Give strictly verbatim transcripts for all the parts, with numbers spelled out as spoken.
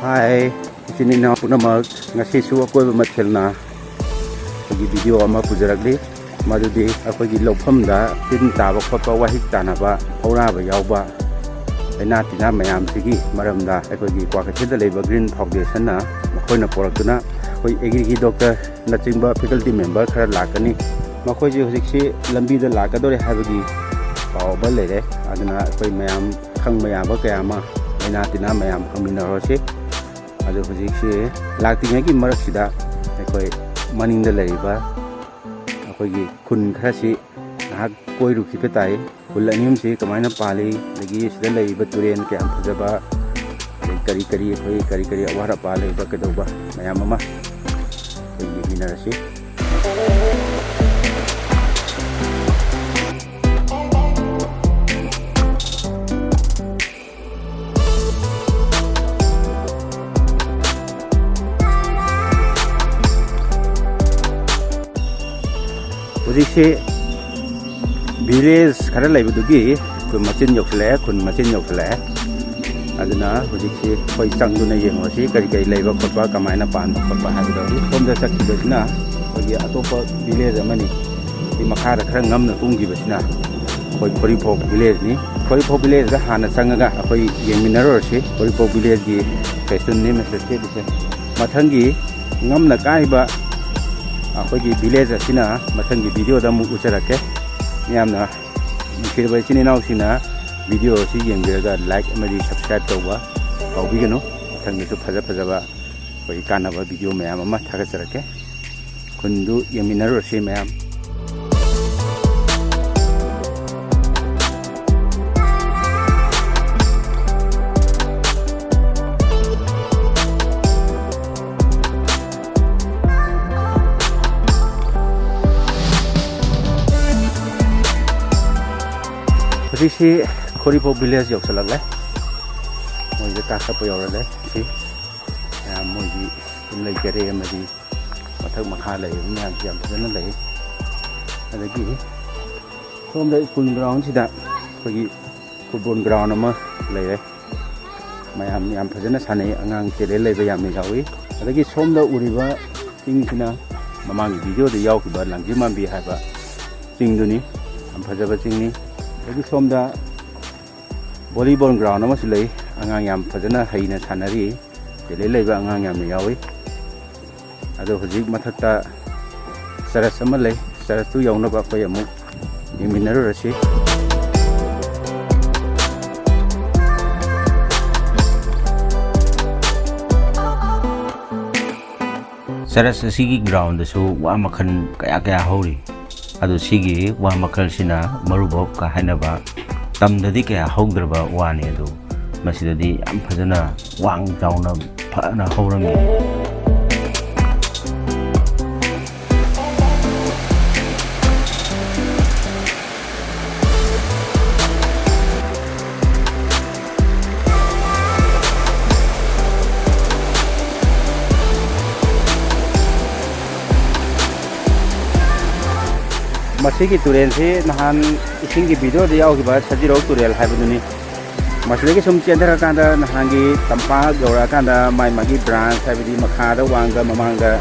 ꯍꯥꯏ, ꯏꯆꯤꯟ ꯏꯅꯥꯎ ꯄꯨꯝꯅꯃꯛ, ꯉꯁꯤꯁꯨ ꯑꯀꯣꯏꯕ ꯃꯊꯦꯜꯅ ꯑꯩꯈꯣꯏꯒꯤ ꯚꯤꯗꯤꯑꯣ ꯑꯃ ꯄꯨꯖꯔꯛꯂꯤ꯫ ꯃꯗꯨꯗꯤ ꯑꯩꯈꯣꯏꯒꯤ ꯂꯧꯐꯝꯗ ꯇꯤꯟ ꯇꯥꯕ ꯈꯣꯠꯄ, ꯋꯥꯍꯤꯛ ꯇꯥꯅꯕ, ꯐꯧꯔꯥꯕ ꯌꯥꯎꯕ ꯂꯥꯏꯅꯥ ꯇꯤꯟꯅꯥ ꯃꯌꯥꯝꯁꯤꯒꯤ ꯃꯔꯝꯗ ꯑꯩꯈꯣꯏꯒꯤ ꯀ꯭ꯋꯥꯀꯩꯊꯦꯜꯗ ꯂꯩꯕ ꯒ꯭ꯔꯤꯟ ꯐꯥꯎꯟꯗꯦꯁꯟꯅ ꯃꯈꯣꯏꯅ ꯄꯨꯔꯛꯇꯨꯅ ꯑꯩꯈꯣꯏ ꯑꯦꯒ꯭ꯔꯤꯒꯤ ꯗꯣꯛꯇꯔꯅꯆꯤꯡꯕ ꯐꯦꯀꯜꯇꯤ ꯃꯦꯝꯕꯔ ꯈꯔ ꯂꯥꯛꯀꯅꯤ꯫ ꯃꯈꯣꯏꯁꯦ ꯍꯧꯖꯤꯛꯁꯤ ꯂꯝꯕꯤꯗ ꯂꯥꯛꯀꯗꯧꯔꯦ ꯍꯥꯏꯕꯒꯤ ꯄꯥꯎ ꯑꯃ ꯂꯩꯔꯦ꯫ ꯑꯗꯨꯅ ꯑꯩꯈꯣꯏ ꯃꯌꯥꯝ ꯈꯪꯕ ꯌꯥꯕ ꯀꯌꯥ ꯑꯃ, ꯂꯥꯏꯅꯥ ꯇꯤꯟꯅꯥ ꯃꯌꯥꯝ ꯍꯪꯃꯤꯟꯅꯔꯁꯤ꯫ ꯑꯗꯨ ꯍꯧꯖꯤꯛꯁꯤ ꯂꯥꯛꯇ꯭ꯔꯤꯉꯩꯒꯤ ꯃꯔꯛꯁꯤꯗ ꯑꯩꯈꯣꯏ ꯃꯅꯤꯡꯗ ꯂꯩꯔꯤꯕ ꯑꯩꯈꯣꯏꯒꯤ ꯈꯨꯟ ꯈꯔꯁꯤ ꯉꯥꯏꯍꯥꯛ ꯀꯣꯏꯔꯨꯈꯤꯕ ꯇꯥꯏ꯫ ꯈꯨꯜ ꯑꯅꯤ ꯑꯍꯨꯝꯁꯤ ꯀꯃꯥꯏꯅ ꯄꯥꯜꯂꯤ, ꯑꯗꯒꯤ ꯁꯤꯗ ꯂꯩꯔꯤꯕ ꯇꯨꯔꯦꯜ ꯀꯌꯥꯝ ꯐꯖꯕ, ꯑꯗꯩ ꯀꯔꯤ ꯀꯔꯤ ꯑꯩꯈꯣꯏ ꯀꯔꯤ ꯀꯔꯤ ꯑꯋꯥꯠ ꯑꯄꯥ ꯂꯩꯕ ꯀꯩꯗꯧꯕ ꯃꯌꯥꯝ ꯑꯃ ꯑꯩꯈꯣꯏ ꯌꯦꯡꯃꯤꯟꯅꯔꯁꯤ꯫ ꯍꯧꯖꯤꯛꯁꯤ ꯚꯤꯂꯦꯖ ꯈꯔ ꯂꯩꯕꯗꯨꯒꯤ ꯑꯩꯈꯣꯏ ꯃꯆꯤꯟ ꯌꯧꯁꯤꯜꯂꯛꯑꯦ, ꯈꯨꯟ ꯃꯆꯤꯟ ꯌꯧꯁꯤꯜꯂꯛꯑꯦ꯫ ꯑꯗꯨꯅ ꯍꯧꯖꯤꯛꯁꯤ ꯑꯩꯈꯣꯏ ꯆꯪꯗꯨꯅ ꯌꯦꯡꯉꯨꯔꯁꯤ, ꯀꯔꯤ ꯀꯔꯤ ꯂꯩꯕ ꯈꯣꯠꯄ, ꯀꯃꯥꯏꯅ ꯄꯥꯟꯕ ꯈꯣꯠꯄ ꯍꯥꯏꯕꯗꯣ꯫ ꯍꯧꯖꯤꯛ ꯁꯣꯝꯗ ꯆꯠꯈꯤꯕꯁꯤꯅ ꯑꯩꯈꯣꯏꯒꯤ ꯑꯇꯣꯞꯄ ꯚꯤꯂꯦꯖ ꯑꯃꯅꯤ꯫ ꯁꯤ ꯃꯈꯥꯗ ꯈꯔ ꯉꯝꯅ ꯀꯨꯝꯈꯤꯕꯁꯤꯅ ꯑꯩꯈꯣꯏ ꯈꯣꯔꯤꯐꯧ ꯚꯤꯂꯦꯖꯅꯤ꯫ ꯈꯣꯔꯤꯐꯧ ꯚꯤꯂꯦꯖꯇ ꯍꯥꯟꯅ ꯆꯪꯉꯒ ꯑꯩꯈꯣꯏ ꯌꯦꯡꯃꯤꯟꯅꯔꯨꯔꯁꯤ꯫ ꯈꯣꯔꯤꯐꯧ ꯚꯤꯂꯦꯖꯀꯤ ꯐꯦꯁꯟꯅꯤ ꯃꯁꯤꯗ ꯁꯦꯠꯂꯤꯁꯦ꯫ ꯃꯊꯪꯒꯤ ꯉꯝꯅ ꯀꯥꯏꯕ ꯑꯩꯈꯣꯏꯒꯤ ꯚꯤꯂꯦꯖ ꯑꯁꯤꯅ ꯃꯊꯪꯒꯤ ꯚꯤꯗꯤꯑꯣꯗ ꯑꯃꯨꯛ ꯎꯠꯆꯔꯛꯀꯦ꯫ ꯃꯤꯌꯥꯝꯅ, ꯅꯨꯡꯁꯤꯔꯕ ꯏꯆꯤꯟ ꯏꯅꯥꯎꯁꯤꯡꯅ ꯚꯤꯗꯤꯑꯣ ꯑꯁꯤ ꯌꯦꯡꯕꯤꯔꯒ ꯂꯥꯏꯛ ꯑꯃꯗꯤ ꯁꯕꯁꯀ꯭ꯔꯥꯏꯕ ꯇꯧꯕ ꯀꯥꯎꯕꯤꯒꯅꯨ꯫ ꯃꯊꯪꯗꯁꯨ ꯐꯖ ꯐꯖꯕ ꯑꯩꯈꯣꯏꯒꯤ ꯀꯥꯟꯅꯕ ꯚꯤꯗꯤꯑꯣ ꯃꯌꯥꯝ ꯑꯃ ꯊꯥꯒꯠꯆꯔꯛꯀꯦ꯫ ꯈꯨꯟꯗꯨ ꯌꯦꯡꯃꯤꯟꯅꯔꯨꯔꯁꯤ ꯃꯌꯥꯝ꯫ ꯍꯧꯖꯤꯛꯁꯤ ꯈꯣꯔꯤꯐꯧ ꯚꯤꯂꯦꯖ ꯌꯧꯁꯜꯂꯛꯂꯦ꯫ ꯃꯣꯏꯁꯦ ꯀꯥꯈꯠꯄ ꯌꯧꯔꯂꯦ꯫ ꯁꯤ ꯃꯌꯥꯝ ꯃꯣꯏꯒꯤ ꯑꯗꯨꯝ ꯂꯩꯖꯔꯦ, ꯑꯃꯗꯤ ꯃꯊꯛ ꯃꯈꯥ ꯂꯩꯔꯤꯕ ꯃꯌꯥꯝꯁꯤ ꯌꯥꯝ ꯐꯖꯅ ꯂꯩ꯫ ꯑꯗꯒꯤ ꯁꯣꯝꯗ ꯁ꯭ꯀꯨꯜ ꯒ꯭ꯔꯥꯎꯟꯁꯤꯗ ꯑꯩꯈꯣꯏꯒꯤ ꯐꯨꯠꯕꯣꯜ ꯒ꯭ꯔꯥꯎꯟ ꯑꯃ ꯂꯩꯔꯦ꯫ ꯃꯌꯥꯝ ꯌꯥꯝ ꯐꯖꯅ ꯁꯥꯟꯅꯩ, ꯑꯉꯥꯡ talent ꯂꯩꯕ ꯌꯥꯝꯅ ꯌꯥꯎꯏ꯫ ꯑꯗꯒꯤ ꯁꯣꯝꯗ ꯎꯔꯤꯕ ꯆꯤꯡꯁꯤꯅ ꯃꯃꯥꯡꯒꯤ video ꯗ ꯌꯥꯎꯈꯤꯕ ꯂꯥꯡꯖꯤꯡ ꯃꯥꯟꯕꯤ ꯍꯥꯏꯕ ꯆꯤꯡꯗꯨꯅꯤ꯫ ꯌꯥꯝ ꯐꯖꯕ ꯆꯤꯡꯅꯤ꯫ ꯑꯗꯒꯤ ꯁꯣꯝꯗ volleyball ground ꯑꯃꯁꯨ ꯂꯩ꯫ ꯑꯉꯥꯡ ꯌꯥꯝ ꯐꯖꯅ ꯍꯩꯅ ꯁꯥꯟꯅꯔꯤ꯫ Talent ꯂꯩꯕ ꯑꯉꯥꯡ ꯌꯥꯝꯅ ꯌꯥꯎꯏ꯫ ꯑꯗꯣ ꯍꯧꯖꯤꯛ ꯃꯊꯛꯇ church ꯑꯃ ꯂꯩ꯫ Church ꯇꯨ ꯌꯧꯅꯕ ꯑꯩꯈꯣꯏ ꯑꯃꯨꯛ ꯌꯦꯡꯃꯤꯟꯅꯔꯨꯔꯁꯤ꯫ Church ꯑꯁꯤꯒꯤ ground ꯗꯁꯨ ꯋꯥ ꯃꯈꯜ ꯀꯌꯥ ꯀꯌꯥ ꯍꯧꯔꯤ꯫ ꯑꯗꯨ ꯁꯤꯒꯤ ꯋꯥ ꯃꯈꯜꯁꯤꯅ ꯃꯔꯨꯕꯣꯛꯀ ꯍꯥꯏꯅꯕ, ꯇꯝꯗꯗꯤ ꯀꯌꯥ ꯍꯧꯗ꯭ꯔꯕ ꯋꯥꯅꯤ, ꯑꯗꯨ ꯃꯁꯤꯗꯗꯤ ꯌꯥꯝ ꯐꯖꯅ ꯋꯥꯡ ꯆꯥꯎꯅ ꯐꯅ ꯍꯧꯔꯝꯃꯤ꯫ ꯃꯁꯤꯒꯤ ꯇꯨꯔꯦꯜꯁꯤ ꯅꯍꯥꯟ ꯏꯁꯤꯡꯒꯤ video ꯗ ꯌꯥꯎꯈꯤꯕ ꯁꯖꯤꯔꯧ ꯇꯨꯔꯦꯜ ꯍꯥꯏꯕꯗꯨꯅꯤ꯫ ꯃꯁꯤꯗꯒꯤ ꯁꯨꯝ ꯆꯦꯟꯊꯔꯀꯥꯟꯗ ꯅꯍꯥꯟꯒꯤ ꯇꯝꯄꯥꯛ ꯌꯧꯔꯛꯑꯀꯥꯟꯗ ꯃꯥꯏ ꯃꯥꯒꯤ branch ꯍꯥꯏꯕꯗꯤ ꯃꯈꯥꯗ ꯋꯥꯡꯗ ꯃꯃꯥꯡꯗ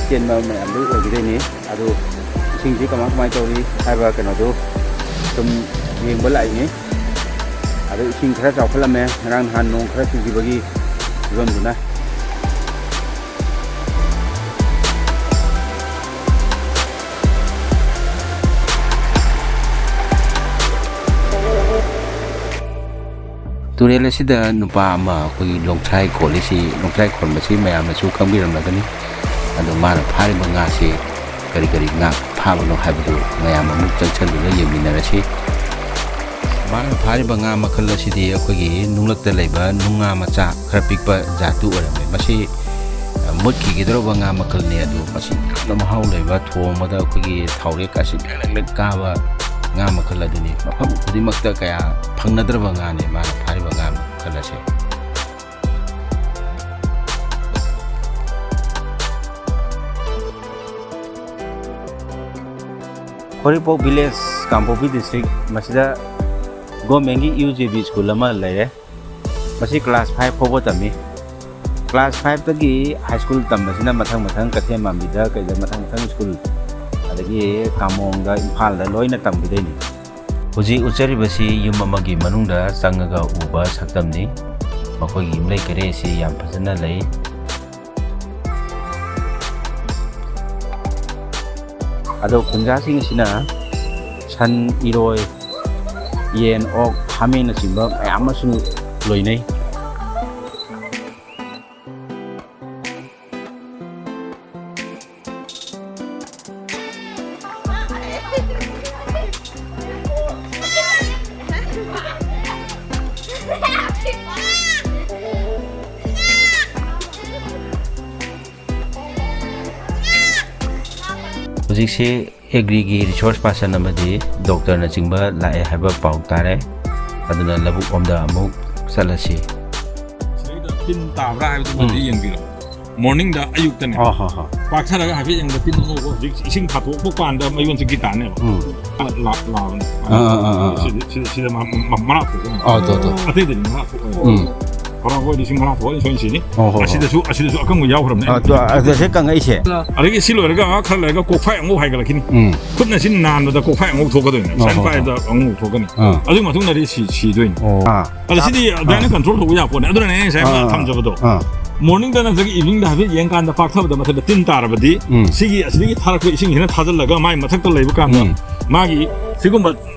ꯆꯦꯟꯕ ꯃꯌꯥꯝꯗꯨ ꯑꯣꯏꯈꯤꯗꯣꯏꯅꯤ꯫ ꯑꯗꯨ ꯏꯁꯤꯡꯁꯤ ꯀꯃꯥꯏ ꯀꯃꯥꯏ ꯇꯧꯔꯤ ꯍꯥꯏꯕ ꯀꯩꯅꯣꯗꯨ ꯁꯨꯝ ꯌꯦꯡꯕ ꯂꯥꯛꯏꯅꯤ꯫ ꯑꯗꯨ ꯏꯁꯤꯡ ꯈꯔ ꯆꯥꯎꯈꯠꯂꯝꯃꯦ, ꯉꯔꯥꯡ ꯅꯍꯥꯟ ꯅꯣꯡ ꯈꯔ ꯆꯨꯈꯤꯕꯒꯤ ꯐꯤꯕꯝꯗꯨꯅ꯫ ꯇꯨꯔꯦꯜ ꯑꯁꯤꯗ ꯅꯨꯄꯥ ꯑꯃ ꯑꯩꯈꯣꯏꯒꯤ ꯂꯣꯡꯊ꯭ꯔꯥꯏ ꯈꯣꯠꯂꯤꯁꯤ, ꯂꯣꯡꯊ꯭ꯔꯥꯏ ꯈꯣꯟꯕꯁꯤ ꯃꯌꯥꯝꯅꯁꯨ ꯈꯪꯕꯤꯔꯝꯂꯒꯅꯤ꯫ ꯑꯗꯣ ꯃꯥꯅ ꯐꯥꯔꯤꯕ ꯉꯥꯁꯤ ꯀꯔꯤ ꯀꯔꯤ ꯉꯥ ꯐꯥꯕꯅꯣ ꯍꯥꯏꯕꯗꯨ ꯃꯌꯥꯝ ꯑꯃꯨꯛ ꯆꯪꯁꯤꯜꯂꯒ ꯌꯦꯡꯃꯤꯟꯅꯔꯁꯤ꯫ ꯃꯥꯅ ꯐꯥꯔꯤꯕ ꯉꯥ ꯃꯈꯜ ꯑꯁꯤꯗꯤ ꯑꯩꯈꯣꯏꯒꯤ ꯅꯨꯡꯂꯛꯇ ꯂꯩꯕ ꯅꯨꯡꯉꯥ ꯃꯆꯥ ꯈꯔ ꯄꯤꯛꯄ ꯖꯥꯠꯇꯨ ꯑꯣꯏꯔꯝꯃꯦ꯫ ꯃꯁꯤ, ꯑ, ꯃꯨꯠꯈꯤꯒꯗꯧꯔꯕ ꯉꯥ ꯃꯈꯜꯅꯤ, ꯑꯗꯨ ꯃꯁꯤ ꯌꯥꯝꯅ ꯃꯍꯥꯎ ꯂꯩꯕ, ꯊꯣꯡꯕꯗ ꯑꯩꯈꯣꯏꯒꯤ ꯊꯥꯎꯔꯦꯛ ꯑꯁꯤ ꯂꯦꯛ ꯂꯦꯛ ꯀꯥꯕ ꯉꯥ ꯃꯈꯜ ꯑꯗꯨꯅꯤ꯫ ꯃꯐꯝ ꯈꯨꯗꯤꯡꯃꯛꯇ ꯀꯌꯥ ꯐꯪꯅꯗ꯭ꯔꯕ ꯉꯥꯅꯤ ꯃꯥꯅ ꯐꯥꯔꯤꯕ ꯉꯥ ꯃꯈꯜ ꯑꯁꯦ꯫ ꯈꯣꯔꯤꯄꯣꯛ village, ꯀꯥꯡꯄꯣꯛꯄꯤ district, ꯃꯁꯤꯗ government ꯀꯤ ꯌꯨ ꯖꯦ ꯕꯤ school ꯑꯃ ꯂꯩꯔꯦ꯫ ꯃꯁꯤ class five ꯐꯥꯎꯕ ꯇꯝꯃꯤ꯫ Class five ꯇꯒꯤ high school ꯇꯝꯕꯁꯤꯅ ꯃꯊꯪ ꯃꯊꯪ ꯀꯩꯊꯦꯜ ꯃꯥꯟꯕꯤꯗ ꯀꯩꯗ ꯃꯊꯪ ꯃꯊꯪ school, ꯑꯗꯒꯤ ꯀꯥꯃꯣꯡꯗ, ꯏꯝꯐꯥꯜꯗ ꯂꯣꯏꯅ ꯇꯝꯈꯤꯗꯣꯏꯅꯤ꯫ ꯍꯧꯖꯤꯛ ꯎꯠꯆꯔꯤꯕꯁꯤ ꯌꯨꯝ ꯑꯃꯒꯤ ꯃꯅꯨꯡꯗ ꯆꯪꯉꯒ ꯎꯕ ꯁꯛꯇꯝꯅꯤ꯫ ꯃꯈꯣꯏꯒꯤ ꯌꯨꯝꯂꯩ ꯀꯩꯔꯩ ꯑꯁꯤ ꯌꯥꯝ ꯐꯖꯅ ꯂꯩ꯫ ꯑꯗꯣ ꯈꯨꯟꯖꯥꯁꯤꯡ ꯑꯁꯤꯅ ꯁꯟ, ꯏꯔꯣꯏ, ꯌꯦꯟ, ꯑꯣꯛ, ꯍꯥꯃꯦꯡꯅꯆꯤꯡꯕ ꯃꯌꯥꯝ ꯑꯃꯁꯨ ꯂꯣꯏꯅꯩ꯫ ꯍꯧꯖꯤꯛꯁꯤ ꯑꯦꯒ꯭ꯔꯤꯒꯤ resource person ꯑꯃꯗꯤ ꯗꯣꯛꯇꯔꯅꯆꯤꯡꯕ ꯂꯥꯛꯑꯦ ꯍꯥꯏꯕ ꯄꯥꯎ ꯇꯥꯔꯦ꯫ ꯑꯗꯨꯅ ꯂꯧꯕꯨꯛ ꯂꯣꯝꯗ ꯑꯃꯨꯛ ꯆꯠꯂꯁꯤ꯫ ꯁꯤꯗꯩꯗ ꯇꯤꯟ ꯇꯥꯕ꯭ꯔꯥ ꯍꯥꯏꯕꯗꯨꯃꯗꯤ ꯎꯝ꯫ ꯌꯦꯡꯕꯤꯔꯣ꯫ Morningꯗ, ꯑꯌꯨꯛꯇꯅꯦ꯫ ꯑꯣ, ꯍꯣ, ꯍꯣ꯫ ꯄꯥꯛꯊꯔꯒ ꯍꯥꯏꯐꯦꯠ ꯌꯦꯡꯕꯗ ꯇꯤꯟ ꯑꯉꯧꯕ ꯍꯧꯖꯤꯛ ꯏꯁꯤꯡ ꯐꯥꯠꯇꯣꯛꯄ ꯀꯥꯟꯗ ꯃꯌꯣꯟ ꯆꯤꯛꯈꯤ ꯇꯥꯅꯦꯕ꯫ ꯎꯝ꯫ ꯂꯥ-, ꯂꯥꯕꯅꯦ꯫ ꯑꯥ, ꯑꯥ, ꯑꯥ, ꯑꯥ꯫ ꯁꯤꯗꯤ, ꯁꯤꯗꯤ, ꯁꯤꯗ ꯃ-, ꯃ-, ꯃꯔꯥ ꯊꯣꯛꯄꯅꯦ꯫ ꯑꯥ, ꯇꯣ, ꯇꯣ꯫ ꯑꯇꯩꯗꯗꯤ ꯃꯔꯥ ꯊꯣꯛꯑꯣꯏ꯫ ꯎꯝ꯫ ꯍꯣꯔꯥ ꯍꯣꯏꯗꯤ ꯏꯁꯤꯡ ꯃꯔꯥ ꯊꯣꯛꯑꯗꯤ ꯁꯣꯏꯅ ꯁꯤꯅꯤ꯫ ꯑꯣ, ꯍꯣ, ꯍꯣ꯫ ꯑꯁꯤꯗꯁꯨ, ꯑꯁꯤꯗꯁꯨ ꯑꯀꯪꯕ ꯌꯥꯎꯈ꯭ꯔꯕꯅꯦ꯫ ꯑꯥ, ꯇꯣ, ꯑꯗꯨꯗꯁꯨ ꯀꯪꯉꯛꯏꯁꯦ꯫ ꯑꯗꯒꯤ ꯁꯤ ꯂꯣꯏꯔꯒ ꯈꯔ ꯂꯩꯔꯒ ꯀꯣꯛꯐꯥꯏ ꯑꯉꯧ ꯍꯥꯏꯒꯠꯂꯛꯈꯤꯅꯤ꯫ ꯎꯝ꯫ ꯈꯨꯠꯅ ꯁꯤ ꯅꯥꯟꯕꯗ ꯀꯣꯛꯐꯥꯏ ꯑꯉꯧ ꯊꯣꯛꯀꯗꯣꯏꯅꯦ꯫ ꯑꯣ, ꯁꯟ ꯍꯣ, ꯍꯣ꯫ ꯄꯥꯏꯕꯗ ꯑꯉꯧ ꯊꯣꯛꯀꯅꯤ꯫ ꯑꯥ꯫ ꯑꯗꯨꯒꯤ ꯃꯇꯨꯡꯗꯗꯤ ꯁꯤ, ꯁꯤꯗꯣꯏꯅꯤ꯫ ꯑꯣ꯫ ꯑꯥ꯫ ꯑꯗ ꯁꯤꯗꯤ ꯑꯥ꯫ ꯑꯗꯨꯃꯥꯏꯅ control ꯇꯧꯕ ꯌꯥꯄꯣꯠꯅꯦ꯫ ꯑꯗꯨꯅꯅꯦ ꯑꯩ ꯉꯁꯥꯏ ꯑꯥ, ꯑꯥ, ꯊꯝꯖꯕꯗꯣ꯫ ꯑꯥ꯫ Morningꯗ ꯅꯠꯇ꯭ꯔꯒ eveningꯗ ꯍꯥꯏꯐꯦꯠ ꯌꯦꯡꯀꯥꯟꯗ ꯄꯥꯛꯊꯕꯗ ꯃꯊꯛꯇ ꯇꯤꯟ ꯇꯥꯔꯕꯗꯤ ꯎꯝ꯫ ꯁꯤꯒꯤ ꯑꯁꯤꯗꯒꯤ ꯊꯥꯔꯛꯄ ꯏꯁꯤꯡꯁꯤꯅ ꯊꯥꯖꯤꯜꯂꯒ ꯃꯥꯏ ꯃꯊꯛꯇ ꯂꯩꯕ ꯀꯥꯟꯗ ꯎꯝ꯫ ꯃꯥꯒꯤ ꯁꯤꯒꯨꯝꯕ,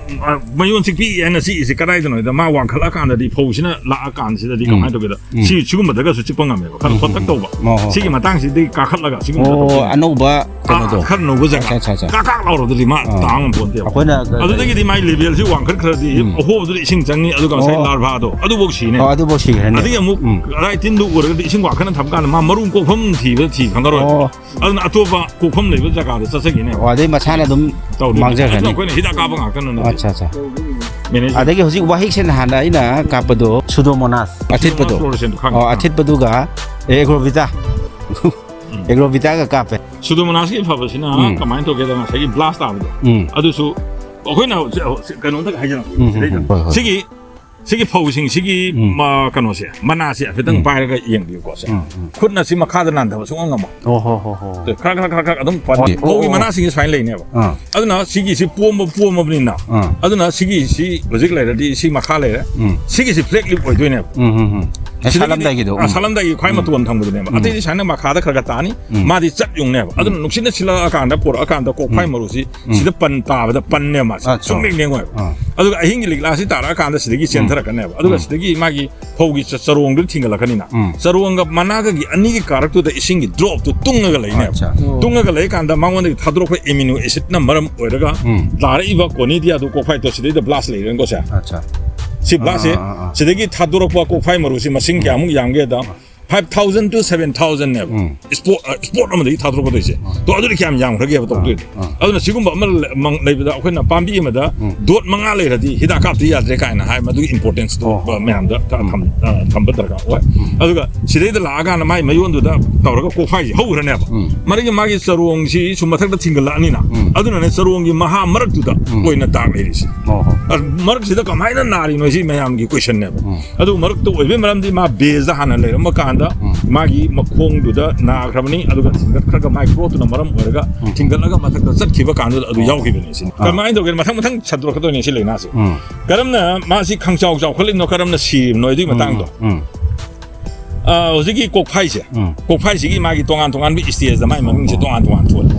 ꯑ, ꯃꯌꯣꯟ ꯆꯤꯛꯄꯤ ꯍꯥꯏꯅ ꯆꯤꯛꯏꯁꯦ ꯀꯗꯥꯏꯗꯅꯣ ꯍꯥꯏꯗ ꯃꯥ ꯋꯥꯡꯈꯠꯂꯛꯑꯀꯥꯟꯗꯗꯤ ꯐꯧꯁꯤꯅ ꯂꯥꯛꯑꯀꯥꯟꯁꯤꯗꯗꯤ ꯎꯝ꯫ ꯀꯃꯥꯏꯅ ꯇꯧꯒꯦꯗ ꯎꯝ꯫ ꯁꯤ ꯁꯤꯒꯨꯝꯕꯗꯒꯁꯨ ꯆꯤꯛꯄ ꯉꯝꯃꯦꯕ꯫ ꯈꯔ ꯎꯝ, ꯊꯣꯠꯇꯛ ꯎꯝ, ꯎꯝ꯫ ꯇꯧꯕ꯫ ꯑꯣ, ꯍꯣ, ꯁꯤꯒꯤ ꯍꯣ꯫ ꯃꯇꯥꯡꯁꯤꯗꯒꯤ ꯀꯥꯈꯠꯂꯒ ꯁꯤꯒꯨꯝꯕ ꯑꯣ, ꯇꯧꯗꯣꯏꯅꯦ꯫ ꯑꯅꯧꯕ ꯑꯥ, ꯀꯩꯅꯣꯗꯣ꯫ ꯈꯔ ꯅꯧꯕ ꯖꯒꯥ꯫ ꯑꯠꯆꯥ, ꯑꯠꯆꯥ, ꯑꯠꯆꯥ꯫ ꯀꯥꯛ ꯀꯥꯛ ꯂꯥꯎꯔꯗꯨꯗꯤ ꯃꯥ ꯑꯥ꯫ ꯇꯥ ꯉꯝꯄꯣꯟꯇꯦꯕ꯫ ꯑꯩꯈꯣꯏꯅ ꯀ-, ꯑꯗꯨꯗꯒꯤꯗꯤ ꯃꯥꯏ levelꯁꯤ ꯋꯥꯡꯈꯠꯈ꯭ꯔꯗꯤ ꯎꯝ꯫ ꯑꯍꯣꯕꯗꯨꯗ ꯏꯁꯤꯡ ꯆꯪꯅꯤ, ꯑꯗꯨꯒ ꯉꯁꯥꯏ ꯑꯣ꯫ larvaꯗꯣ ꯑꯗꯨꯐꯧ ꯁꯤꯅꯦ꯫ ꯑꯣ, ꯑꯗꯨꯐꯧ ꯁꯤꯈ꯭ꯔꯅꯤ꯫ ꯑꯗꯒꯤ ꯑꯃꯨꯛ ꯎꯝ꯫ ꯑꯗꯥꯏ ꯇꯤꯟꯗꯨ ꯎꯔꯒꯗꯤ ꯏꯁꯤꯡ ꯋꯥꯡꯈꯠꯅ ꯊꯝ ꯀꯥꯟꯗ ꯃꯥ ꯃꯔꯨꯝ ꯀꯣꯛꯐꯝ ꯊꯤꯕꯗ ꯊꯤ ꯈꯪꯉꯔꯣꯏ꯫ ꯑꯣ꯫ ꯑꯗꯨꯅ ꯑꯇꯣꯞꯄ ꯀꯣꯛꯐꯝ ꯂꯩꯕ ꯖꯒꯥꯗ ꯆꯠꯆꯈꯤꯅꯦꯕ꯫ ꯑꯣ, ꯑꯗꯩ ꯃꯁꯥꯅ ꯑꯗꯨꯝ ꯇꯧꯗꯣꯏꯅꯦ꯫ ꯃꯥꯡꯖꯈ꯭ꯔꯅꯤ꯫ ꯑꯗꯨꯅ ꯑꯩꯈꯣꯏꯅ ꯍꯤꯗꯥꯛ ꯀꯥꯞꯄ ꯉꯥꯛꯇꯅ ꯅꯠꯇꯦ꯫ ꯑꯠꯆꯥ, ꯑꯠꯆꯥ꯫ Management꯫ ꯑꯗꯒꯤ ꯍꯧꯖꯤꯛ ꯋꯥꯍꯤꯛꯁꯦ ꯅꯍꯥꯟ ꯑꯩꯅ ꯀꯥꯞꯄꯗꯣ Pseudomonas ꯑꯊꯤꯠꯄꯗꯣ꯫ Pseudomonas fluorescent ꯈꯪꯉꯦ꯫ ꯑꯣ, ꯑꯊꯤꯠꯄꯗꯨꯒ ꯑꯦꯒ꯭ꯔꯣꯚꯤꯇꯥ꯫ ꯎꯝ꯫ ꯑꯦꯒ꯭ꯔꯣꯚꯤꯇꯥꯒ ꯀꯥꯞꯄꯦ꯫ Pseudomonasꯀꯤ ꯐꯕꯁꯤꯅ ꯎꯝ꯫ ꯀꯃꯥꯏꯅ ꯇꯧꯒꯦꯗ ꯉꯁꯥꯏꯒꯤ blast ꯇꯥꯕꯗꯣ꯫ ꯎꯝ꯫ ꯑꯗꯨꯁꯨ ꯑꯩꯈꯣꯏꯅ ꯍꯧꯖꯤꯛ, ꯍꯧꯖꯤꯛ ꯀꯩꯅꯣꯝꯇ ꯍꯥꯏꯖꯔꯛꯀꯦ ꯎꯝ, ꯎꯝ, ꯁꯤꯗꯩꯗ꯫ ꯎꯝ꯫ ꯍꯣꯏ, ꯍꯣꯏ꯫ ꯁꯤꯒꯤ ꯁꯤꯒꯤ ꯐꯧꯁꯤꯡꯁꯤꯒꯤ ꯎꯝ꯫ ꯃ-, ꯀꯩꯅꯣꯁꯦ, ꯃꯅꯥꯁꯦ ꯍꯥꯏꯐꯦꯠꯇꯪ ꯎꯝ꯫ ꯄꯥꯏꯔꯒ ꯌꯦꯡꯕꯤꯌꯨꯀꯣ, ꯁꯦ꯫ ꯎꯝ, ꯎꯝ꯫ ꯈꯨꯠꯅ ꯁꯤ ꯃꯈꯥꯗ ꯅꯥꯟꯊꯕ ꯁꯨꯡꯉꯝ ꯉꯝꯃꯣꯏ꯫ ꯑꯣ, ꯍꯣ, ꯍꯣ, ꯍꯣ꯫ ꯈꯔ, ꯈꯔ, ꯈꯔ, ꯈꯔ ꯑꯗꯨꯝ ꯄꯥꯏ-, ꯑꯣ, ꯐꯧꯒꯤ ꯑꯣ꯫ ꯃꯅꯥꯁꯤꯡꯁꯦ ꯁꯨꯃꯥꯏꯅ ꯂꯩꯅꯦꯕ꯫ ꯑꯥ꯫ ꯑꯗꯨꯅ ꯁꯤꯒꯤꯁꯤ ꯄꯣꯝꯕ, ꯄꯣꯝꯃꯕꯅꯤꯅ, ꯑꯥ꯫ ꯑꯗꯨꯅ ꯁꯤꯒꯤꯁꯤ ꯍꯧꯖꯤꯛ ꯂꯩꯔꯗꯤ ꯁꯤ ꯃꯈꯥ ꯂꯩꯔꯦ꯫ ꯎꯝ꯫ ꯁꯤꯒꯤꯁꯤ flag leaf ꯑꯣꯏꯗꯣꯏꯅꯦꯕ꯫ ꯎꯝ, ꯎꯝ, ꯎꯝ꯫ ꯑꯦ, ꯁꯤꯗꯒꯤꯗꯤ, ꯁꯥꯠꯂꯝꯗꯥꯏꯒꯤꯗꯣ, ꯑ, ꯎꯝ꯫ ꯁꯥꯠꯂꯝꯗꯥꯏꯒꯤ ꯈ꯭ꯋꯥꯏ ꯎꯝ꯫ ꯃꯇꯣꯟ ꯊꯪꯕꯗꯨꯅꯦꯕ꯫ ꯎꯝ꯫ ꯑꯇꯩꯗꯤ ꯁꯨꯃꯥꯏꯅ ꯃꯈꯥꯗ ꯈꯔ ꯈꯔ ꯇꯥꯅꯤ꯫ ꯎꯝ꯫ ꯃꯥꯗꯤ ꯆꯠ ꯌꯨꯡꯅꯦꯕ꯫ ꯑꯗꯨꯅ ꯎꯝ꯫ ꯅꯨꯡꯁꯤꯠꯅ ꯁꯤꯜꯂꯛꯑꯀꯥꯟꯗ ꯄꯣꯔꯛꯑꯀꯥꯟꯗ ꯀꯣꯛꯐꯥꯏ ꯎꯝ꯫ ꯃꯔꯨꯁꯤ ꯎꯝ꯫ ꯁꯤꯗ ꯄꯟ ꯇꯥꯕꯗ ꯄꯟꯅꯦꯕ ꯃꯥꯁꯦ꯫ ꯑꯠꯆꯥ꯫ ꯁꯨꯡꯂꯦꯡ ꯂꯦꯡꯉꯣꯏꯕ꯫ ꯑꯥ꯫ ꯑꯗꯨꯒ ꯑꯍꯤꯡꯒꯤ ꯂꯤꯛꯂꯥꯁꯤ ꯇꯥꯔꯛꯑꯀꯥꯟꯗ ꯁꯤꯗꯒꯤ ꯎꯝ꯫ ꯆꯦꯟꯊꯔꯛꯀꯅꯦꯕ꯫ ꯑꯗꯨꯒ ꯎꯝ꯫ ꯁꯤꯗꯒꯤ ꯃꯥꯒꯤ ꯐꯧꯒꯤ ꯆ-, ꯆꯔꯣꯡꯗꯨ ꯊꯤꯡꯒꯠꯂꯛꯀꯅꯤꯅ꯫ ꯎꯝ꯫ ꯆꯔꯣꯡꯒ ꯃꯅꯥꯒꯒꯤ ꯑꯅꯤꯒꯤ ꯀꯥꯔꯛꯇꯨꯗ ꯏꯁꯤꯡꯒꯤ ꯗ꯭ꯔꯣꯞꯇꯨ ꯇꯨꯡꯉꯒ ꯂꯩꯅꯦꯕ꯫ ꯑꯠꯆꯥ꯫ ꯑꯣ꯫ ꯇꯨꯡꯉꯒ ꯂꯩꯀꯥꯟꯗ ꯃꯉꯣꯟꯗꯒꯤ ꯊꯥꯗꯣꯔꯛꯄ ꯑꯦꯃꯤꯅꯣ ꯑꯦꯁꯤꯠꯅ ꯃꯔꯝ ꯑꯣꯏꯔꯒ ꯎꯝ꯫ ꯇꯥꯔꯛꯏꯕ ꯀꯣꯅꯤꯗꯤꯌꯥꯗꯨ ꯀꯣꯛꯐꯥꯏꯗꯣ ꯁꯤꯗꯩꯗ ꯕ꯭ꯂꯥꯁ ꯂꯩꯔꯦꯅꯀꯣ, ꯁꯦ꯫ ꯑꯠꯆꯥ꯫ ꯁꯤ ꯕ꯭ꯂꯥꯁꯁꯦ ꯑꯥ, ꯑꯥ, ꯑꯥ, ꯑꯥ꯫ ꯁꯤꯗꯒꯤ ꯊꯥꯗꯣꯔꯛꯄ ꯀꯣꯛꯐꯥꯏ ꯃꯔꯨꯁꯤ ꯃꯁꯤꯡ ꯎꯝ꯫ ꯀꯌꯥꯃꯨꯛ ꯌꯥꯝꯒꯦꯗ, ꯑꯥ꯫ Five thousand to seven thousand ꯅꯦꯕ꯫ ꯎꯝ꯫ ꯏꯁꯄꯣꯠ, ꯑ, ꯏꯁꯄꯣꯠ ꯑꯃꯗꯒꯤ ꯊꯥꯗꯣꯔꯛꯀꯗꯣꯏꯁꯦ꯫ ꯑꯥ꯫ ꯇꯣ, ꯑꯗꯨꯗꯤ ꯀꯌꯥꯝ ꯌꯥꯝꯈ꯭ꯔꯒꯦꯕ ꯑꯥ, ꯇꯧꯗꯣꯏꯗꯣ? ꯑꯥ꯫ ꯑꯗꯨꯅ ꯁꯤꯒꯨꯝꯕ ꯑꯃ ꯂꯩ-, ꯃꯪ-, ꯂꯩꯕꯗ ꯑꯩꯈꯣꯏꯅ ꯄꯥꯝꯕꯤ ꯑꯃꯗ ꯎꯝ꯫ ꯗꯣꯠ ꯃꯉꯥ ꯂꯩꯔꯗꯤ ꯍꯤꯗꯥꯛ ꯀꯥꯞꯇ ꯌꯥꯗ꯭ꯔꯦ ꯀꯥꯏꯅ ꯍꯥꯏ, ꯃꯗꯨꯒꯤ ꯏꯝꯄꯣꯔꯇꯦꯟꯁꯇꯣ, ꯑꯣ꯫ ꯑ, ꯃꯌꯥꯝꯗ ꯊ-, ꯎꯝ꯫ ꯊꯝ-, ꯑ, ꯊꯝꯕ ꯗꯔꯀꯥꯔ ꯑꯣꯏ꯫ ꯎꯝ꯫ ꯑꯗꯨꯒ ꯁꯤꯗꯩꯗ ꯂꯥꯛꯑꯀꯥꯟꯗ ꯃꯥꯏ ꯃꯌꯣꯟꯗꯨꯗ ꯇꯧꯔꯒ ꯀꯣꯛꯐꯥꯏꯁꯦ ꯍꯧꯈ꯭ꯔꯅꯦꯕ꯫ ꯎꯝ꯫ ꯃꯔꯤꯒꯤ ꯃꯥꯒꯤ ꯆꯔꯣꯡꯁꯤ ꯁꯨꯝ ꯃꯊꯛꯇ ꯊꯤꯡꯒꯠꯂꯛꯑꯅꯤꯅ, ꯎꯝ꯫ ꯑꯗꯨꯅꯅꯦ ꯆꯔꯣꯡꯒꯤ ꯃꯍꯥ ꯃꯔꯛꯇꯨꯗ ꯎꯝ꯫ ꯑꯣꯏꯅ ꯗꯥꯛ ꯂꯩꯔꯤꯁꯦ꯫ ꯑꯣ ꯍꯣ꯫ ꯑ, ꯃꯔꯛꯁꯤꯗ ꯀꯃꯥꯏꯅ ꯅꯥꯔꯤꯅꯣ ꯁꯤ ꯃꯌꯥꯝꯒꯤ ꯀꯣꯏꯁꯟꯅꯦꯕ꯫ ꯎꯝ꯫ ꯑꯗꯨ ꯃꯔꯛꯇ ꯑꯣꯏꯕꯒꯤ ꯃꯔꯝꯗꯤ ꯃꯥ ꯕꯦꯖꯇ ꯍꯥꯟꯅ ꯂꯩꯔꯝꯕ ꯀꯥꯟꯗ ꯎꯝ꯫ ꯃꯥꯒꯤ ꯃꯈꯣꯡꯗꯨꯗ ꯅꯥꯈ꯭ꯔꯕꯅꯤ, ꯑꯗꯨꯒ ꯊꯤꯡꯒꯠꯈ꯭ꯔꯒ ꯃꯥꯏ ꯒ꯭ꯔꯣꯠꯇꯨꯅ ꯃꯔꯝ ꯑꯣꯏꯔꯒ ꯎꯝ꯫ ꯊꯤꯡꯒꯠꯂꯒ ꯃꯊꯛꯇ ꯆꯠꯈꯤꯕ ꯀꯥꯟꯗꯨꯗ ꯑꯗꯨ ꯑꯥ꯫ ꯌꯥꯎꯈꯤꯕꯅꯤ ꯁꯤꯅꯤ꯫ ꯑꯥ꯫ ꯀꯃꯥꯏꯅ ꯇꯧꯒꯦ? ꯃꯊꯪ ꯃꯊꯪ ꯁꯟꯗꯣꯔꯛꯀꯗꯣꯏꯅꯦ ꯁꯤ ꯂꯥꯏꯅꯥꯁꯦ꯫ ꯎꯝ꯫ ꯀꯔꯝꯅ ꯃꯥꯁꯤ ꯈꯪꯆꯥꯎ ꯆꯥꯎꯈꯠꯂꯛꯏꯅꯣ, ꯀꯔꯝꯅ ꯁꯤꯔꯤꯕꯅꯣ ꯑꯗꯨꯒꯤ ꯎꯝ, ꯃꯇꯥꯡꯗꯣ꯫ ꯎꯝ꯫ ꯑ, ꯍꯧꯖꯤꯛꯀꯤ ꯀꯣꯛꯐꯥꯏꯁꯦ, ꯎꯝ꯫ ꯀꯣꯛꯐꯥꯏꯁꯤꯒꯤ ꯃꯥꯒꯤ ꯇꯣꯉꯥꯟ ꯇꯣꯉꯥꯟꯕ ꯁ꯭ꯇꯦꯖꯇ ꯃꯥꯒꯤ ꯃꯃꯤꯡꯁꯦ ꯇꯣꯉꯥꯟ ꯇꯣꯉꯥꯟ ꯊꯣꯜꯂꯤ꯫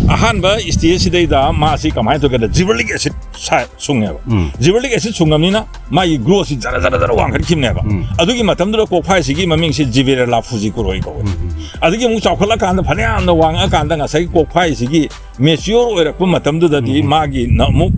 ꯑꯍꯥꯟꯕ ꯁ꯭ꯇꯦꯖꯁꯤꯗꯩꯗ ꯃꯥꯁꯤ ꯀꯃꯥꯏꯅ ꯇꯧꯒꯦꯗ, ꯖꯤꯕꯔꯂꯤꯛ ꯑꯦꯁꯤꯠ ꯁꯥ-, ꯁꯨꯡꯉꯦꯕ꯫ ꯎꯝ꯫ ꯖꯤꯕꯔꯂꯤꯛ ꯑꯦꯁꯤꯠ ꯁꯨꯡꯉꯕꯅꯤꯅ ꯃꯥꯒꯤ ꯒ꯭ꯔꯣꯠꯁꯤ ꯖꯔ ꯖꯔ ꯖꯔ ꯋꯥꯡꯈꯠꯈꯤꯕꯅꯦꯕ꯫ ꯎꯝ꯫ ꯑꯗꯨꯒꯤ ꯃꯇꯝꯗꯨꯗ ꯀꯣꯛꯐꯥꯏꯁꯤꯒꯤ ꯃꯃꯤꯡꯁꯦ ꯖꯤꯕꯦꯔꯦꯂꯥ ꯐꯨꯖꯤꯀꯨꯔꯣꯏ ꯀꯧꯋꯦ꯫ ꯎꯝ, ꯎꯝ, ꯎꯝ꯫ ꯑꯗꯒꯤ ꯑꯃꯨꯛ ꯆꯥꯎꯈꯠꯂꯀꯥꯟꯗ, ꯐꯅꯌꯥꯝꯅ ꯋꯥꯡꯉꯛꯑꯀꯥꯟꯗ ꯉꯁꯥꯏꯒꯤ ꯀꯣꯛꯐꯥꯏꯁꯤꯒꯤ ꯃꯦꯆꯤꯌꯣꯔ ꯑꯣꯏꯔꯛꯄ ꯃꯇꯝꯗꯨꯗꯗꯤ ꯎꯝ꯫ ꯃꯥꯒꯤꯅ ꯑꯃꯨꯛ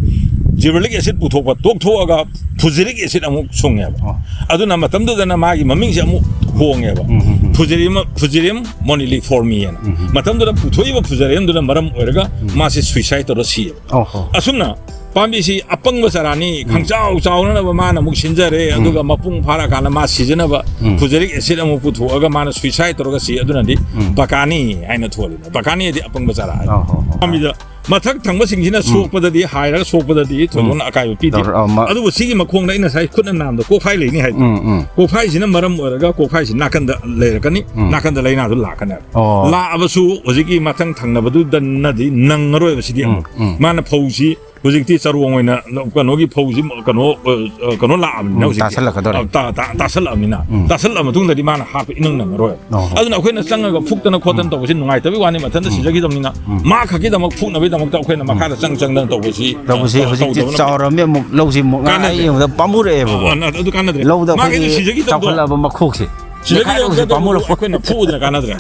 ꯖꯤꯕꯔꯂꯤꯛ ꯑꯦꯁꯤꯠ ꯄꯨꯊꯣꯛꯄ ꯇꯣꯛꯊꯣꯛꯑꯒ ꯐꯨꯖꯔꯤꯛ ꯑꯦꯁꯤꯠ ꯑꯃꯨꯛ ꯁꯨꯡꯉꯦꯕ꯫ ꯑꯣ꯫ ꯑꯗꯨꯅ ꯃꯇꯝꯗꯨꯗꯅ ꯃꯥꯒꯤ ꯃꯃꯤꯡꯁꯦ ꯑꯃꯨꯛ ꯍꯣꯡꯉꯦꯕ꯫ ꯎꯝ, ꯎꯝ, ꯎꯝ꯫ ꯐꯨꯖꯦꯔꯤꯌꯝ, ꯐꯨꯖꯦꯔꯤꯌꯝ ꯃꯣꯅꯤꯂꯤꯐꯣꯔꯃꯤ ꯍꯥꯏꯅ꯫ ꯎꯝ, ꯎꯝ꯫ ꯃꯇꯝꯗꯨꯗ ꯄꯨꯊꯣꯛꯏꯕ ꯐꯨꯖꯦꯔꯤꯌꯝꯗꯨꯅ ꯃꯔꯝ ꯑꯣꯏꯔꯒ ꯎꯝ꯫ ꯃꯥꯁꯤ ꯁꯨꯏꯁꯥꯏꯗ ꯇꯧꯔ ꯁꯤꯌꯦꯕ꯫ ꯑꯣ ꯍꯣ꯫ ꯑꯁꯨꯝꯅ ꯄꯥꯝꯕꯤꯁꯤ ꯑꯄꯪꯕ ꯆꯔꯥꯅꯤ, ꯎꯝ꯫ ꯈꯪꯆꯥꯎ ꯆꯥꯎꯅꯅꯕ ꯃꯥꯅ ꯑꯃꯨꯛ ꯁꯤꯟꯖꯔꯦ, ꯎꯝ꯫ ꯑꯗꯨꯒ ꯃꯄꯨꯡ ꯐꯥꯔꯀꯥꯟꯗ ꯃꯥ ꯁꯤꯖꯅꯕ ꯎꯝ꯫ ꯐꯨꯖꯦꯔꯤꯛ ꯑꯦꯁꯤꯠ ꯑꯃꯨꯛ ꯄꯨꯊꯣꯛꯑꯒ ꯃꯥꯅ ꯁꯨꯏꯁꯥꯏꯗ ꯇꯧꯔꯒ ꯁꯤ, ꯑꯗꯨꯅꯗꯤ ꯎꯝ꯫ ꯕꯀꯥꯅꯤ ꯍꯥꯏꯅ ꯊꯣꯜꯂꯤꯅꯦ꯫ ꯕꯀꯥꯅꯤ ꯍꯥꯏꯗꯤ ꯑꯄꯪꯕ ꯆꯔꯥ ꯍꯥꯏꯅ꯫ ꯑꯣ ꯍꯣ ꯍꯣ꯫ ꯄꯥꯝꯕꯤꯗ ꯃꯊꯛ ꯊꯪꯕꯁꯤꯡꯁꯤꯅ ꯁꯣꯛꯄꯗꯗꯤ, ꯍꯥꯏꯔꯒ ꯁꯣꯛꯄꯗꯗꯤ ꯊꯣꯏꯗꯣꯛꯅ ꯑꯀꯥꯏꯕ ꯄꯤꯗꯦ꯫ ꯇꯧꯔ-, ꯑ, ꯃ- ꯑꯗꯨꯕꯨ ꯁꯤꯒꯤ ꯃꯈꯣꯡꯗ ꯑꯩꯅ ꯉꯁꯥꯏ ꯈꯨꯠꯅ ꯅꯥꯝꯗ ꯀꯣꯛꯐꯥꯏ ꯂꯩꯅꯤ ꯍꯥꯏꯗꯣ, ꯎꯝ, ꯎꯝ꯫ ꯀꯣꯛꯐꯥꯏꯁꯤꯅ ꯃꯔꯝ ꯑꯣꯏꯔꯒ ꯀꯣꯛꯐꯥꯏꯁꯤ ꯅꯥꯀꯟꯗ ꯂꯩꯔꯛꯀꯅꯤ, ꯎꯝ꯫ ꯅꯥꯀꯟꯗ ꯂꯥꯏꯅꯥꯗꯨ ꯂꯥꯛꯀꯅꯦꯕ꯫ ꯑꯣ꯫ ꯂꯥꯛꯑꯕꯁꯨ ꯍꯧꯖꯤꯛꯀꯤ ꯃꯊꯪ ꯊꯪꯅꯕꯗꯨꯗꯅꯗꯤ ꯅꯪꯉꯔꯣꯏꯕ ꯁꯤꯗꯤ ꯑꯃꯨꯛ꯫ ꯎꯝ, ꯎꯝ꯫ ꯃꯥꯅ ꯐꯧꯁꯤ ꯍꯧꯖꯤꯛꯇꯤ ꯆꯔꯣꯡ ꯑꯣꯏꯅ ꯀꯩꯅꯣꯒꯤ ꯐꯧꯁꯤ ꯀꯩꯅꯣ, ꯑ, ꯀꯩꯅꯣ ꯂꯥꯛꯑꯕꯅꯤꯅ ꯎꯝ, ꯍꯧꯖꯤꯛꯇꯤ꯫ ꯇꯥꯁꯜꯂꯛꯀꯗꯧꯔꯦ꯫ ꯑ, ꯇꯥ-, ꯇꯥ-, ꯇꯥꯁꯜꯂꯛꯑꯕꯅꯤꯅ꯫ ꯎꯝ꯫ ꯇꯥꯁꯜꯂꯛꯑ ꯃꯇꯨꯡꯗꯗꯤ ꯃꯥꯅ ꯍꯥꯞꯄ ꯏꯅꯪ ꯅꯪꯉꯔꯣꯏ꯫ ꯑꯣ꯫ ꯑꯗꯨꯅ ꯑꯩꯈꯣꯏꯅ ꯆꯪꯉꯒ ꯐꯨꯛꯇꯅ ꯈꯣꯠꯇꯅ ꯎꯝ꯫ ꯇꯧꯕꯁꯤ ꯅꯨꯡꯉꯥꯏꯇꯕꯒꯤ ꯋꯥꯅꯤ, ꯃꯊꯟꯇ ꯎꯝ꯫ ꯁꯤꯖꯈꯤꯗꯕꯅꯤꯅ꯫ ꯎꯝ꯫ ꯃꯥ ꯈꯛꯀꯤꯗꯃꯛ ꯐꯨꯛꯅꯕꯒꯤꯗꯃꯛꯇ ꯑꯩꯈꯣꯏꯅ ꯎꯝ꯫ ꯃꯈꯥꯗ ꯆꯪ ꯆꯪꯗꯅ ꯇꯧꯕꯁꯤ, ꯇꯧꯕꯁꯤ ꯑ, ꯍꯧꯖꯤꯛꯇꯤ ꯇꯧꯗꯕꯅ ꯆꯥꯎꯔꯝꯃꯤ ꯑꯃꯨꯛ ꯂꯧꯁꯤ ꯑꯃꯨꯛ ꯉꯥ ꯀꯥꯟꯅꯗꯦ꯫ ꯑꯩ ꯌꯦꯡꯕꯗ ꯄꯥꯝꯃꯨꯔꯛꯑꯦꯕꯀꯣ꯫ ꯑ, ꯑ, ꯑꯗꯨ ꯀꯥꯟꯅꯗ꯭ꯔꯦ꯫ ꯂꯧꯗ ꯃꯥ ꯑꯩꯈꯣꯏꯒꯤ ꯀꯩꯁꯨ ꯁꯤꯖꯈꯤꯗꯕꯗꯣ꯫ ꯆꯥꯎꯈꯠꯂꯛꯑꯕ ꯃꯈꯣꯛꯁꯦ꯫ ꯁꯤꯖꯈꯤꯗꯕꯗꯣ ꯃꯦꯈꯥꯏꯔꯤꯕꯁꯦ ꯄꯥꯝꯃꯨꯔꯛꯄ꯫ ꯑꯩꯈꯣꯏꯅ ꯐꯨꯛꯎꯗꯅ ꯀꯥꯟꯅꯗ꯭ꯔꯦ꯫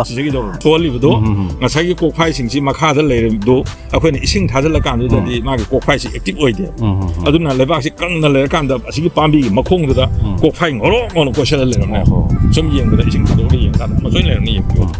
ꯁꯤꯖꯈꯤꯗꯕꯗꯣ꯫ ꯊꯣꯛꯍꯜꯂꯤꯕꯗꯣ ꯎꯝ, ꯎꯝ, ꯎꯝ꯫ ꯉꯁꯥꯏꯒꯤ ꯀꯣꯛꯐꯥꯏꯁꯤꯡꯁꯤ ꯃꯈꯥꯗ ꯂꯩꯔꯤꯕꯗꯣ ꯑꯩꯈꯣꯏꯅ ꯏꯁꯤꯡ ꯊꯥꯖꯤꯜꯂꯀꯥꯟꯗꯨꯗꯗꯤ ꯎꯝ꯫ ꯃꯥꯒꯤ ꯀꯣꯛꯐꯥꯏꯁꯤ active ꯑꯣꯏꯗꯦꯕ꯫ ꯎꯝ, ꯎꯝ, ꯎꯝ꯫ ꯑꯗꯨꯅ ꯂꯩꯕꯥꯛꯁꯤ ꯀꯪꯅ ꯂꯩꯔꯀꯥꯟꯗ ꯑꯁꯤꯒꯤ ꯄꯥꯝꯕꯤꯒꯤ ꯃꯈꯣꯡꯗꯨꯗ ꯎꯝ꯫ ꯀꯣꯛꯐꯥꯏ ꯉꯣꯔꯣꯛ ꯉꯣꯔꯣꯛ ꯀꯣꯏꯁꯜꯂ ꯂꯩꯔꯝꯃꯦ꯫ ꯑꯣꯍꯣ꯫ ꯁꯨꯝ ꯌꯦꯡꯕꯗ, ꯏꯁꯤꯡ ꯊꯥꯗꯣꯛꯑꯒ ꯌꯦꯡꯀꯥꯟꯗ ꯑꯃ ꯁꯣꯏꯅ ꯂꯩꯔꯝꯅꯤ, ꯌꯦꯡꯕꯤꯌꯨ꯫ ꯎꯝ꯫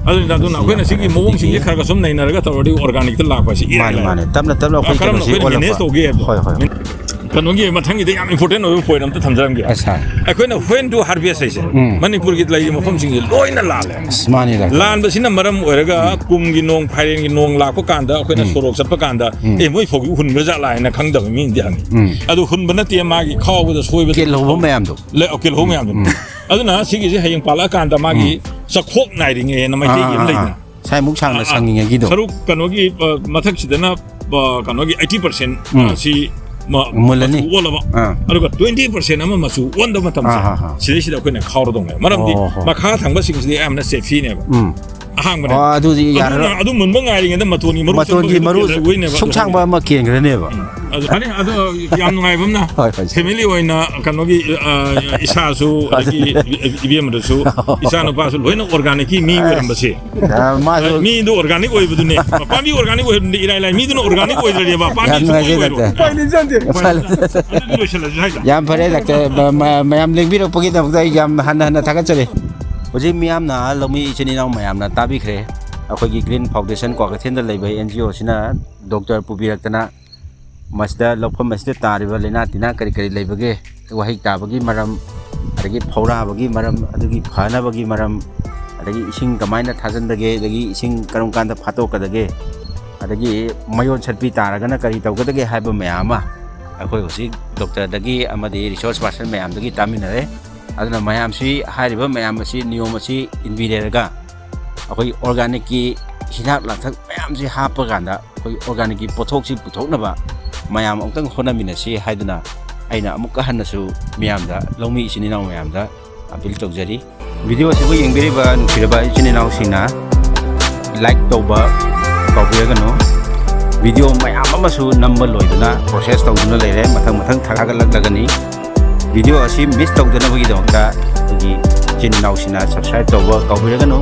ꯑꯗꯨꯅꯤꯗ, ꯑꯗꯨꯅ ꯑꯩꯈꯣꯏꯅ ꯁꯤꯒꯤ ꯃꯑꯣꯡꯁꯤꯡꯁꯦ ꯈꯔ ꯈꯔ ꯁꯨꯝ ꯅꯩꯅꯔꯒ ꯇꯧꯔꯗꯤ organicꯇ ꯂꯥꯛꯄ ꯍꯥꯏꯁꯤ ꯏꯔꯥꯏ ꯃꯥꯅꯦ, ꯂꯥꯏ꯫ ꯃꯥꯅꯦ꯫ ꯇꯞꯅ ꯇꯞꯅ ꯑꯩꯈꯣꯏ ꯀꯔꯝꯅ ꯀꯩꯅꯣꯁꯤ ꯑꯩꯈꯣꯏꯅ ꯑꯣꯜꯂꯛꯄ꯫ Manage ꯇꯧꯒꯦ ꯍꯥꯏꯕꯗꯣ꯫ ꯍꯣꯏ, ꯍꯣꯏ꯫ ꯀꯩꯅꯣꯒꯤ ꯃꯊꯪꯒꯤꯗ ꯌꯥꯝ important ꯑꯣꯏꯕ point ꯑꯝꯇ ꯊꯝꯖꯔꯝꯒꯦ꯫ ꯑꯠꯁꯥ꯫ ꯑꯩꯈꯣꯏꯅ when to harvest ꯍꯥꯏꯁꯦ ꯎꯝ꯫ ꯃꯅꯤꯄꯨꯔꯒꯤ ꯂꯩꯔꯤꯕ ꯃꯐꯝꯁꯤꯡꯁꯦ ꯂꯣꯏꯅ ꯂꯥꯜꯂꯦ꯫ ꯑꯁ, ꯃꯥꯅꯤ, ꯗꯥꯛꯇꯔ꯫ ꯂꯥꯟꯕꯁꯤꯅ ꯃꯔꯝ ꯑꯣꯏꯔꯒ ꯎꯝ꯫ ꯀꯨꯝꯒꯤ ꯅꯣꯡ, ꯐꯥꯏꯔꯦꯟꯒꯤ ꯅꯣꯡ ꯂꯥꯛꯄ ꯀꯥꯟꯗ ꯑꯩꯈꯣꯏꯅ ꯎꯝ꯫ ꯁꯣꯔꯣꯛ ꯆꯠꯄ ꯀꯥꯟꯗ, ꯎꯝ꯫ "ꯑꯦ, ꯃꯣꯏ ꯐꯧꯁꯤ ꯍꯨꯟꯕ ꯖꯥꯠꯂꯥ?" ꯍꯥꯏꯅ ꯈꯪꯗꯕ ꯃꯤꯅꯗꯤ ꯍꯪꯉꯤ꯫ ꯎꯝ꯫ ꯑꯗꯨ ꯍꯨꯟꯕ ꯅꯠꯇꯦ, ꯃꯥꯒꯤ ꯈꯥꯎꯕꯗ ꯁꯣꯏꯕꯗ ꯀꯦꯜꯍꯧꯕ ꯃꯌꯥꯝꯗꯣ꯫ ꯂꯩ-, ꯑꯣ, ꯀꯦꯜꯍꯧꯕ ꯃꯌꯥꯝꯗꯣ꯫ ꯎꯝ꯫ ꯑꯗꯨꯅ ꯁꯤꯒꯤꯁꯦ ꯍꯌꯦꯡ ꯄꯥꯜꯂꯛꯑꯀꯥꯟꯗ ꯃꯥꯒꯤ ꯎꯝ꯫ ꯆꯈꯣꯛ ꯅꯥꯏꯔꯤꯉꯩ ꯍꯥꯏꯅ ꯃꯩꯇꯩꯒꯤ ꯑꯥ, ꯑꯃ ꯑꯥ, ꯂꯩꯗꯅ꯫ ꯑꯥ꯫ ꯁ꯭ꯋꯥꯏꯃꯨꯛ ꯁꯥꯡꯅ ꯑꯥ, ꯑꯥ꯫ ꯁꯪꯉꯤꯉꯩꯒꯤꯗꯣ꯫ ꯁꯔꯨꯛ ꯀꯩꯅꯣꯒꯤ, ꯑ, ꯃꯊꯛꯁꯤꯗꯅ, ꯑ, ꯀꯩꯅꯣꯒꯤ eighty percent ꯎꯝ꯫ ꯁꯤ ꯃ-, ꯃꯨꯜꯂꯅꯤ꯫ ꯃꯆꯨ ꯑꯣꯜꯂꯕ꯫ ꯑꯥ꯫ ꯑꯗꯨꯒ twenty percent ꯑꯃ ꯃꯆꯨ ꯑꯣꯟꯗꯕ ꯃꯇꯝꯁꯦ, ꯑꯥ, ꯑꯥ, ꯑꯥ꯫ ꯁꯤꯗꯩꯁꯤꯗ ꯑꯩꯈꯣꯏꯅ ꯈꯥꯎꯔꯗꯧꯅꯦꯕ꯫ ꯃꯔꯝꯗꯤ ꯑꯣ, ꯍꯣ꯫ ꯃꯈꯥ ꯊꯪꯕꯁꯤꯡꯁꯤꯗꯤ ꯑꯌꯥꯝꯕꯅ ꯆꯦꯐꯤꯅꯦꯕ꯫ ꯎꯝ꯫ ꯑꯍꯥꯡꯕꯅꯦ꯫ ꯑꯣ, ꯑꯗꯨꯗꯤ ꯌꯥꯔꯔꯣꯏ꯫ ꯑꯗꯨꯅ ꯑꯗꯨ ꯃꯨꯟꯕ ꯉꯥꯏꯔꯤꯉꯩꯗ ꯃꯇꯣꯟꯒꯤ ꯃꯔꯨ ꯃꯇꯣꯟꯒꯤ ꯆꯪꯕꯗꯨ ꯃꯔꯨ ꯀꯦꯜꯂꯛꯑꯣꯏꯅꯦꯕ꯫ ꯁꯨꯛ ꯁꯥꯡꯕ ꯑꯃ ꯀꯦꯟꯈ꯭ꯔꯅꯦꯕ꯫ ꯎꯝ꯫ ꯑꯗꯨ, ꯑꯗꯨ ꯌꯥꯝ ꯅꯨꯡꯉꯥꯏꯕ ꯑꯃꯅ ꯍꯣꯏ, ꯍꯣꯏ, ꯁꯥꯔ꯫ Family ꯑꯣꯏꯅ ꯀꯩꯅꯣꯒꯤ, ꯑ, ꯏꯁꯥꯁꯨ, ꯑꯗꯒꯤ ꯏꯕꯦꯝꯃꯗꯁꯨ, ꯏꯆꯥꯅꯨꯄꯥꯁꯨ ꯂꯣꯏꯅ organicꯀꯤ ꯃꯤ ꯑꯣꯏꯔꯝꯕꯁꯦ꯫ ꯑ, ꯃꯥꯁꯨ ꯃꯤꯗꯨ organic ꯑꯣꯏꯕꯗꯨꯅꯦ꯫ ꯄꯥꯝꯕꯤ organic ꯑꯣꯏꯕꯗꯨꯗꯤ ꯏꯔꯥꯏ ꯂꯥꯏ꯫ ꯃꯤꯗꯨꯅ organic ꯑꯣꯏꯗ꯭ꯔꯗꯤꯕ, ꯄꯥꯝꯕꯤ ꯌꯥꯝ ꯁꯨꯡꯑꯣꯏ ꯅꯨꯡꯉꯥꯏꯖꯩ, ꯑꯣꯏꯔꯣꯏ꯫ ꯗꯥꯛꯇꯔ꯫ ꯎꯄꯥꯏ ꯂꯩꯖꯗꯦ꯫ ꯎꯄꯥꯏ ꯂꯩꯖꯗꯦ꯫ ꯑꯗꯨꯗꯤ ꯂꯣꯏꯁꯤꯜꯂꯁꯤ ꯍꯥꯏꯗ꯫ ꯌꯥꯝ ꯐꯔꯦ, ꯗꯥꯛꯇꯔ꯫ ꯃ-, ꯃ-, ꯃꯌꯥꯝ ꯂꯦꯡꯕꯤꯔꯛꯄꯒꯤꯗꯃꯛꯇ ꯑꯩ ꯌꯥꯝ ꯍꯟꯅ ꯍꯟꯅ ꯊꯥꯒꯠꯆꯔꯤ꯫ ꯍꯧꯖꯤꯛ ꯃꯤꯌꯥꯝꯅ, ꯂꯧꯃꯤ ꯏꯆꯤꯟ ꯏꯅꯥꯎ ꯃꯌꯥꯝꯅ ꯇꯥꯕꯤꯈ꯭ꯔꯦ꯫ ꯑꯩꯈꯣꯏꯒꯤ Green Foundation ꯀ꯭ꯋꯥꯀꯩꯊꯦꯜꯗ ꯂꯩꯕ NGOꯁꯤꯅ ꯗꯣꯛꯇꯔ ꯄꯨꯕꯤꯔꯛꯇꯅ ꯃꯁꯤꯗ, ꯂꯧꯐꯝ ꯑꯁꯤꯗ ꯇꯥꯔꯤꯕ ꯂꯥꯏꯅꯥ ꯇꯤꯟꯅꯥ ꯀꯔꯤ ꯀꯔꯤ ꯂꯩꯕꯒꯦ, ꯋꯥꯍꯤꯛ ꯇꯥꯕꯒꯤ ꯃꯔꯝ, ꯑꯗꯒꯤ ꯐꯧꯔꯥꯕꯒꯤ ꯃꯔꯝ, ꯑꯗꯨꯒꯤ ꯐꯅꯕꯒꯤ ꯃꯔꯝ, ꯑꯗꯒꯤ ꯏꯁꯤꯡ ꯀꯃꯥꯏꯅ ꯊꯥꯖꯤꯟꯕꯒꯦ, ꯑꯗꯒꯤ ꯏꯁꯤꯡ ꯀꯔꯝ ꯀꯥꯟꯗ ꯐꯥꯠꯇꯣꯛꯀꯗꯒꯦ, ꯑꯗꯒꯤ ꯃꯌꯣꯟ ꯁꯠꯄꯤ ꯇꯥꯔꯒꯅ ꯀꯔꯤ ꯇꯧꯒꯗꯒꯦ ꯍꯥꯏꯕ ꯃꯌꯥꯝ ꯑꯃ ꯑꯩꯈꯣꯏ ꯍꯧꯖꯤꯛ ꯗꯣꯛꯇꯔꯗꯒꯤ ꯑꯃꯗꯤ ꯔꯤꯁꯣꯔꯁ ꯄꯥꯔꯁꯟ ꯃꯌꯥꯝꯗꯒꯤ ꯇꯥꯃꯤꯟꯅꯔꯦ꯫ ꯑꯗꯨꯅ ꯃꯌꯥꯝꯁꯤ, ꯍꯥꯏꯔꯤꯕ ꯃꯌꯥꯝ ꯑꯁꯤ, ꯅꯤꯌꯣꯝ ꯑꯁꯤ ꯏꯟꯕꯤꯔꯦꯔꯒ ꯑꯩꯈꯣꯏ ꯑꯣꯔꯒꯥꯅꯤꯛꯀꯤ ꯍꯤꯗꯥꯛ ꯂꯥꯡꯊꯛ ꯃꯌꯥꯝꯁꯤ ꯍꯥꯞꯄ ꯀꯥꯟꯗ ꯑꯩꯈꯣꯏ ꯑꯣꯔꯒꯥꯅꯤꯛꯀꯤ ꯄꯣꯠꯊꯣꯛꯁꯤ ꯄꯨꯊꯣꯛꯅꯕ ꯃꯌꯥꯝ ꯑꯃꯨꯛꯇꯪ ꯍꯣꯠꯅꯃꯤꯟꯅꯁꯤ ꯍꯥꯏꯗꯨꯅ ꯑꯩꯅ ꯑꯃꯨꯛꯀ ꯍꯟꯅꯁꯨ ꯃꯤꯌꯥꯝꯗ, ꯂꯧꯃꯤ ꯏꯆꯤꯟ ꯏꯅꯥꯎ ꯃꯌꯥꯝꯗ ꯑꯄꯤꯜ ꯇꯧꯖꯔꯤ꯫ ꯚꯤꯗꯤꯑꯣ ꯑꯁꯤꯕꯨ ꯌꯦꯡꯕꯤꯔꯤꯕ ꯅꯨꯡꯁꯤꯔꯕ ꯏꯆꯤꯟ ꯏꯅꯥꯎꯁꯤꯡꯅ ꯂꯥꯏꯛ ꯇꯧꯕ ꯀꯥꯎꯕꯤꯔꯒꯅꯨ꯫ ꯚꯤꯗꯤꯑꯣ ꯃꯌꯥꯝ ꯑꯃꯁꯨ ꯅꯝꯕ ꯂꯣꯏꯗꯨꯅ ꯄ꯭ꯔꯣꯁꯦꯁ ꯇꯧꯗꯨꯅ ꯂꯩꯔꯦ, ꯃꯊꯪ ꯃꯊꯪ ꯊꯥꯒꯠꯂꯛꯂꯒꯅꯤ꯫ ꯚꯤꯗꯤꯑꯣ ꯑꯁꯤ ꯃꯤꯁ ꯇꯧꯗꯅꯕꯒꯤꯗꯃꯛꯇ ꯑꯩꯈꯣꯏꯒꯤ ꯏꯆꯤꯟ ꯏꯅꯥꯎꯁꯤꯡꯅ ꯁꯕꯁꯀ꯭ꯔꯥꯏꯕ ꯇꯧꯕ ꯀꯥꯎꯕꯤꯔꯒꯅꯨ꯫